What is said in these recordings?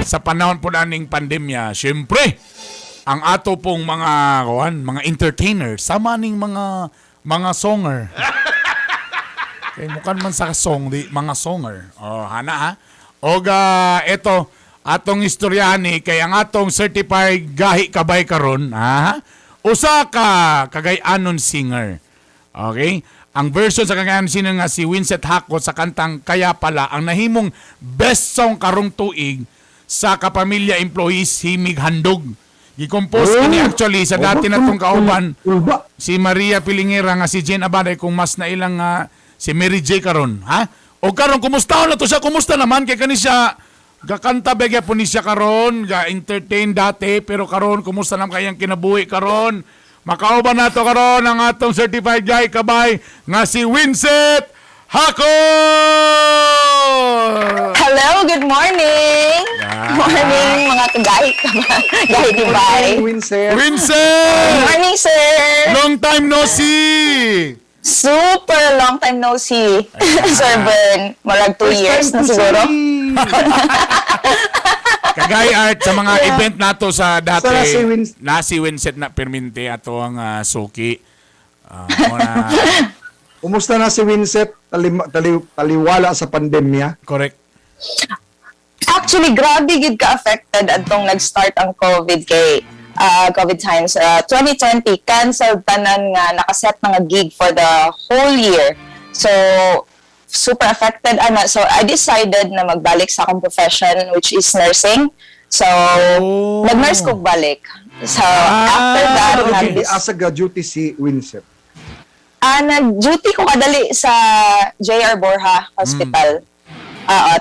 Sa panahon po naning pandemya, syempre, ang ato pong mga kuan, mga entertainer, sama ning mga songer. Kay mukan man sa song di mga songer. Oh, hana ha. Og eto atong istoryahan ni kay ang atong certified gahi kabay karon, ha? Usa ka Cagayanon singer. Okay? Ang version sa Cagayanon singer nga si Wincent Hakot sa kantang "Kaya Pala" ang nahimong best song karong tuig sa Kapamilya Employees Himig Handog. Gi-compose kini actually sa dati na tong kauban Ulba. Si Maria Pilingera nga si Jane Abad, kung mas na ilang si Mary J karon, ha? O karon, kumusta na to siya? Kumusta naman kay kani siya gakanta ba po ni siya karon, ga entertain dati, pero karon kumusta naman kayang kinabuhi karon? Makauban nato karon ang atong certified guy kabay nga si Wincent Hakot. Hello, good morning. Morning, mga kagahi ka ba? Gahi di ba? Wincent. Wincent! Morning, sir. Long time no see. Super long time no see, Sir Bern. Marag 2 years na siguro. Kagay Art, sa mga event nato sa dati, Sa si na si Wincent na perminte ato ang suki. Mo na, Kumusta na si Wincent taliwala sa pandemya? Correct. Actually, grabe gid ka affected adtong nag-start ang COVID kay COVID times. 2020, cancel tanan nga nakaset na nga gig for the whole year. So, super affected ana. So, I decided na magbalik sa akong profession, which is nursing. So, nag-nurse ko balik. So, after that, Asa ga duty si Wincent? Nag-duty ko kadali sa JR Borja Hospital.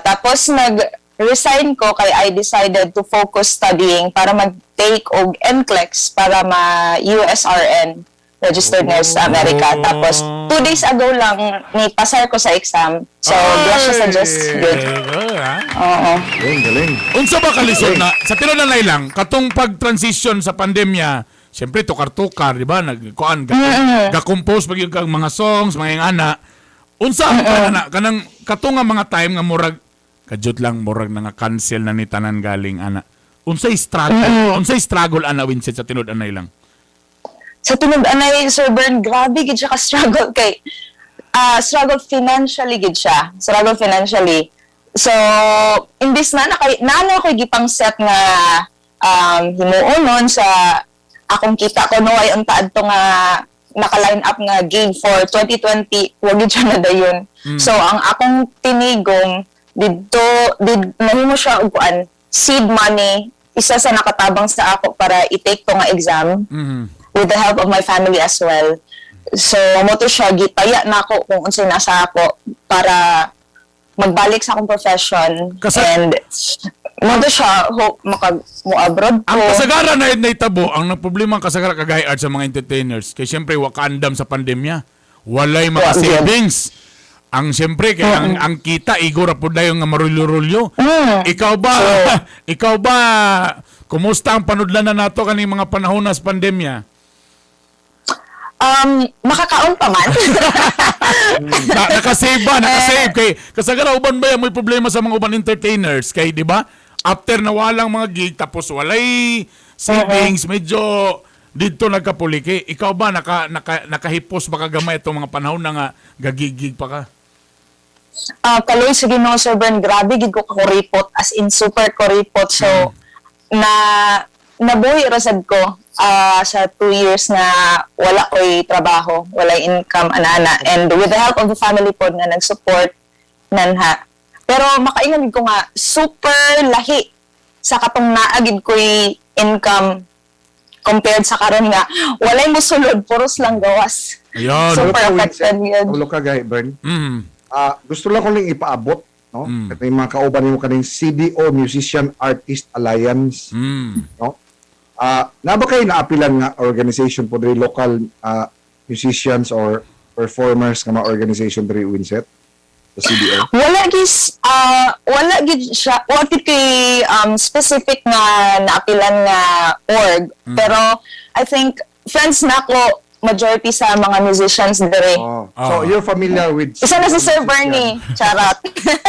Tapos nag-resign ko kay I decided to focus studying para mag-take og NCLEX para ma USRN, registered nurse sa Amerika. Tapos 2 days ago lang ni pasar ko sa exam. So, bless siya sa Diyos. Good. Good, ha? Oo. Galing, galing. Unsa ba kalisod na sa tinuod na lang katong pag-transition sa pandemya? Siyempre tukar-tukar, di ba? Nagkuan ga, ga-compose pag yung kang mga songs, mga yung ana. Unsa ang ana kanang katong nga mga time nga murag kadyot lang murag na nga cancel na ni tanan galing ana? Unsay struggle? Unsay struggle ana, Wincent, sa tinuod anay lang? Sa tinud anay, Sir Bern, grabe gid siya ka struggle kay struggle financially gid siya. Struggle financially. So, imbis na nakay naano ako gipang set nga himuon nun sa akong kita ko no ay unta adto nga naka-line up nga gig for 2020, wa gid siya nadayon. So ang akong tinigong didto did nahimo siya og kuan, seed money, isa sa nakatabang sa ako para i-take to nga exam with the help of my family as well. So, mo to siya, gitaya na ako kung unsay nasa ako para magbalik sa akong profession. And mo to siya, hope maka mo abroad ko. Ang kasagaran na naitabo, ang problema ang kasagaran, kagaya Art, sa mga entertainers, kay siyempre wa kaandam sa pandemya. Walay mga savings. Ang siyempre kay ang kita igora pud dayon nga marulyo-rulyo. Ikaw ba, kumusta ang panudlanan nato kaning mga panahon na sa pandemya? Makakaon pa man. Nakasave ba? Nakasave kay kasagaran uban ba may problema sa mga uban entertainers kay, di ba? After na walang mga gig tapos walay savings, medyo didto nagkapuliki. Ikaw ba, naka naka nakahipos ba ka gamay itong mga panahon na nga gagigig pa ka? Kaloy sa Ginoo, Sir Bern, grabe gid ko kakuripot, as in super kuripot. So, na nabuhi ra sad ko sa 2 years na wala ko'y trabaho, wala income, ana-ana. And with the help of the family pod nga nag-support nanha. Pero makaingon gid ko nga super lahi sa katong naa gid ko'y income compared sa karon nga walay mosulod, puros lang gawas. Ayun. Super affected yun. Ulo ka gay Bern. Gusto lang ko lang ipaabot, no? At may mga kauban nimo kaning CDO Musician Artist Alliance, no? Na ba kay naapilan nga organization po diri, local musicians or performers nga mga organization diri, Wincent, sa CDO? Wala gid siya, wala gid kay specific nga naapilan nga org, pero I think friends na ko majority sa mga musicians dire. Oh. So you're familiar with Isa na si Sir Bernie, charot.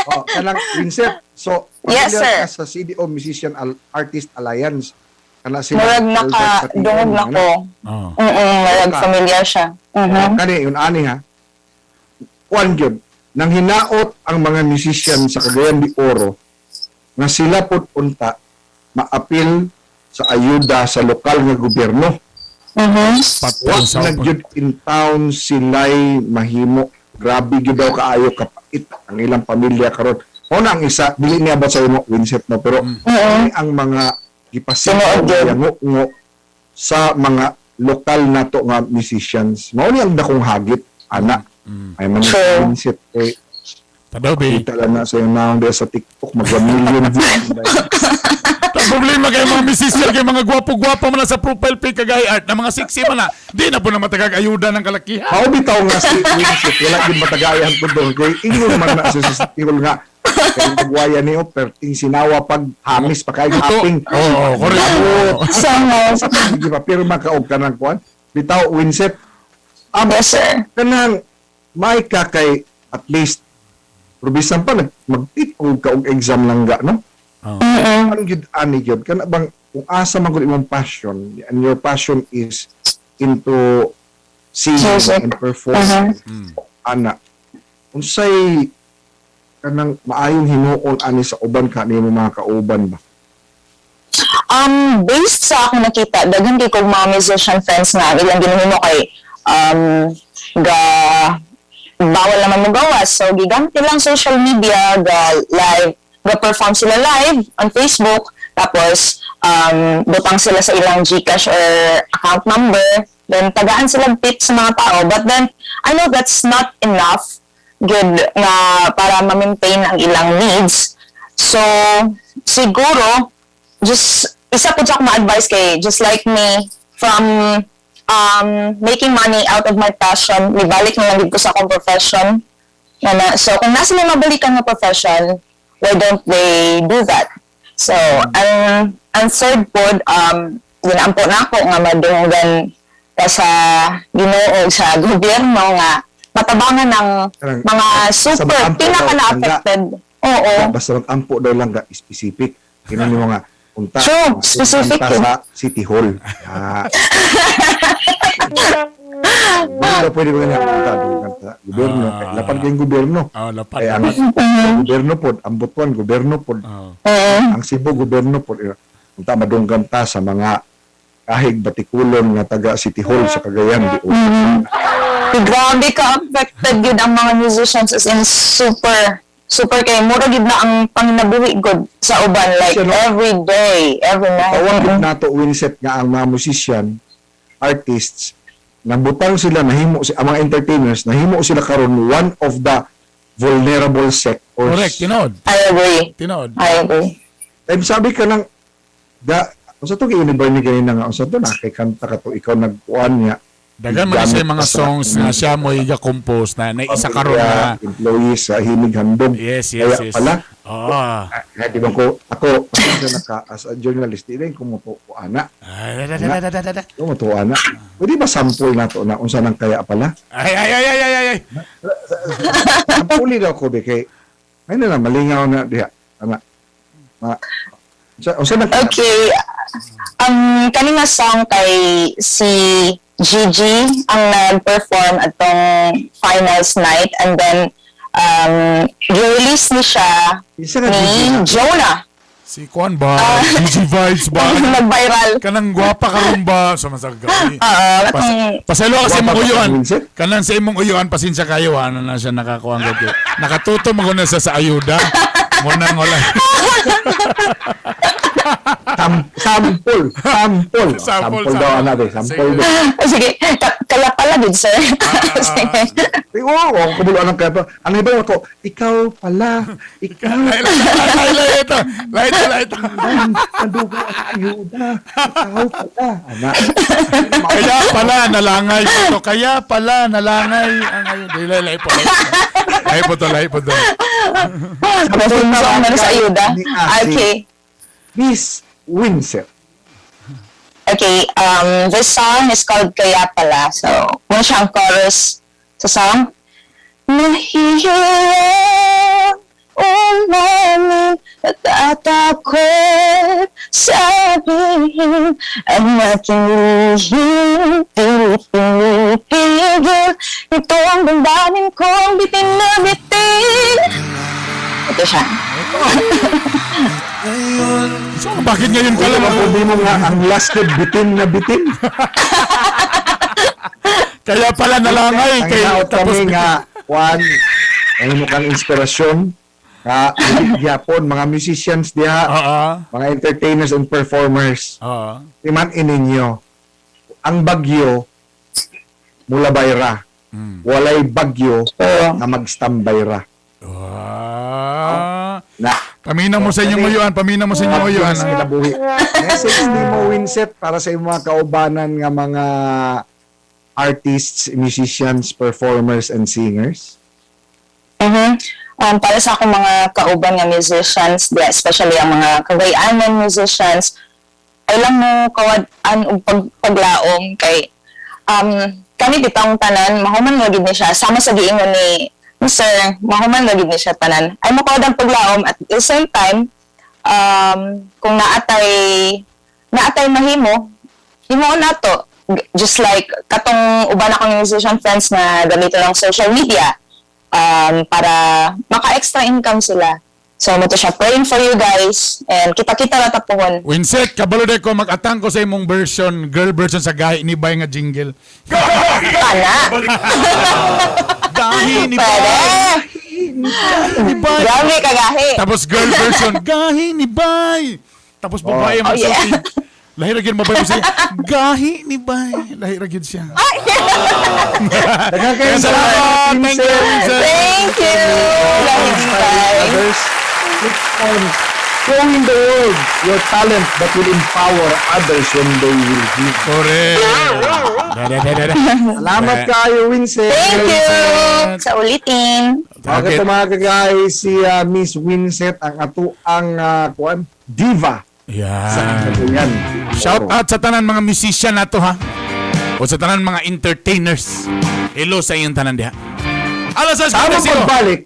Oh, kanang Wincent. So Yes, Familiar sir. ka sa CDO Musician Artist Alliance. Kana sila Murag Albert naka Kationg, dungog na ano? ko. Oh. Murag Ka. familiar siya. Kani yun ani ha. Kuan gyud nang hinaot ang mga musician sa Cagayan de Oro nga sila pud unta maapil sa ayuda sa lokal nga gobyerno. Patay Wa sa na gyud in town sila'y mahimo. Grabe gyud daw kaayo kapait ang ilang pamilya karon. Mao na ang isa dili niya ba sa imo Winsett no, pero kani ang mga gipasitaw Tinuod gyud. nga sa mga lokal nato nga musicians. Mao ni ang dakong hagit ana. Ay man True. Winsett kay Tadaw, be. kita lang na sa naong sa TikTok mag 1 million views. Ang problema kay mga misisir, kay mga gwapo-gwapo man na sa profile pic kagay art, na mga sexy man na, di na po na matagag ayuda ng kalakihan. Mao bitaw nga si Winsett wala gyud matagayan ko doon kay ingon man na siya sa sikol nga kay magwaya niyo perting sinawa pag hamis pa kay haping. Oo, correct. Oo. So, Sa pag pirma ka og kanang kuan bitaw Winsett yes, sir. Kanang may ka kay at least pero bisan pa nag mag-take og ka og exam lang ga no. Oo. Ano gyud ani gyud kana bang kung asa man gud imong passion and your passion is into singing Music. and performing ana, unsay kanang maayong hinuon ani sa uban ka nimo mga kauban ba? Based sa akong nakita, daghan kay kong mga musician friends na ang ilang ginahimo kay ga bawal naman mo gawas. So gigamit lang social media, ga live, ga perform sila live on Facebook, tapos butang sila sa ilang GCash or account number, then tagaan sila tips sa mga tao. But then I know that's not enough good nga para ma-maintain ang ilang needs. So siguro just isa po siya ma-advise kay just like me from making money out of my passion, nibalik na lang gid ko sa akong profession. Na, na, so kung nasa may mabalikan nga profession, why don't they do that? So, ang third pod, ginampo na ako nga madunggan ka sa Ginoo sa gobyerno nga matabangan ng Kanang- mga sa super maampo pinaka daw, na-affected. Oo. Basta mag-ampo daw lang ga specific kinan nimo nga unta True, specific unta eh. sa City Hall. Ah. Hindi daw pwede ba nga unta doon sa gobyerno kay lapad kayong gobyerno. Oh, lapad. Kay ang gobyerno pod, ang Butuan gobyerno pod, Oh. ang Cebu gobyerno pod. Unta madunggan ta sa mga kahig batikulon nga taga City Hall sa Cagayan de Oro. Grabe ka affected yun ang mga musicians, as in super super kay mura gid na ang panginabuhi gud sa uban, like Siya, no? every day, every night. Tawag gid nato Winsett nga ang mga musician, artists, nabutang sila nahimo si ang mga entertainers nahimo sila karon one of the vulnerable sectors. Correct, tinod. I agree. Tinod. I agree. Time sabi ka lang da unsa to kay ni Bernie kanina nga unsa to na kay kanta ka to ikaw nagkuan niya. Dagan man siya mga Gamit ka sa songs nga siya mo iga-compose na na isa karon na employees sa Himig Handog. Yes, Kaya yes. pala, Oo. ah, di ba ko ako pasensya na ka as a journalist di rin ko mo ana. Ay, da, da, da, da, da, da, da. Ko mo ana. Pwede ba sample nato na unsa nang kaya pala? Ay, ay, ay, ay, ay, ay, ay. Sampuli daw ko be kay ay na lang malingaw na diha. Ana. Ma unsa nang kaya? Okay. Kani nga song kay si Gigi ang nag-perform atong finals night and then release ni siya Isa ka ni Gigi na. Jonah. Si Kwan ba? Gigi Vibes ba? Nag-viral. Kanang gwapa karon ba? Sa masagabi. Oo, atong Pasaylo ka sa imong Gwapa ba uyuan. ka, Vincent? Kanang sa imong uyuan, pasensya kayo ha. Ano na siya nakakuha ang gabi. Nakatuto mo na siya sa ayuda. Muna wala. Sample, sample. Sample, Sample daw sample. ana be, sample Sige. daw. Sige, kaya pala gud, sir. Sige. Ay, oo, oh, kabulo anang kaya pa. Ano ba ako? Ikaw pala, ikaw Lay, lay, lay, lay, ito. Lay, ito, lay, ito. ang dugo ang ayuda. Ikaw pala. Ana. Kaya pala nalangay po to. Kaya pala nalangay ang ayuda. Lay, lay po. Lay po to, lay po to. Sample song na sa ayuda. Ni Asi. Okay. Miss Winsett. Okay, this song is called Kaya Pala. So, muna siyang chorus sa song. Nahihirap umamin. Natatakot sabihin ang aking lihim. Pilit pinipigil ito ang damdamin kong bitin na bitin. Ito siya. So, bakit ngayon ka lang? Wala problema nga ang last na bitin na bitin. Kaya pala nalangay. Ang Kay, naot tapos, kami nga, Juan, ang imo kang inspirasyon, nga dili gyapon mga musicians diha, mga entertainers and performers, iman ininyo, ang bagyo, mulabay ra. Walay bagyo na magstambay ra. Na. Pamina mo sa inyong uyuan, pamina mo sa inyong uyuan. Sa kinabuhi. Message ni mo, Winset, para sa imong mga kaubanan nga mga artists, musicians, performers, and singers. Para sa akong mga kauban nga musicians, di, especially ang mga Cagayanon musicians, ay lang mo kawad-an og paglaom kay kami bitang tanan mahuman ra gid ni siya sama sa giingon ni Sir, mahuman ra gid ni siya tanan ay mo kawad ang paglaom. At the same time, kung naatay mahimo, himo na to. Just like katong uban akong musician friends na gamito ng social media para maka-extra income sila. So mo to siya, praying for you guys and kita-kita ra ta pohon. Winset, kabalo de ko mag-atang ko sa imong version, girl version sa Gahi ni Bay nga jingle. Kana. Gahi ni Pwede. Bay. Ni Bay. Grabe kagahi. Tapos girl version, Gahi ni Bay. Tapos babae Oh, yeah. magsulti. Lahi ra gyud babae mo siya. Gahi ni Bay. Lahi ra gyud siya. Daghang Kaya kayong salamat. Thank you, Winset. Thank you. Gahi ni Bay. Others, click on showing the world your talent that will empower others when they will hear. Correct. Da, da, da, da, da. Salamat kayo, Winset. Thank you. Sa ulitin. Okay. Ito mga kagay, si Miss Winset ang ato ang kuan, diva sa Yan. Katuyan. Shout out sa tanan mga musician nato ha. O sa tanan mga entertainers. Hello sa iyong tanan diha. Alas Tama 6:45. pagbalik.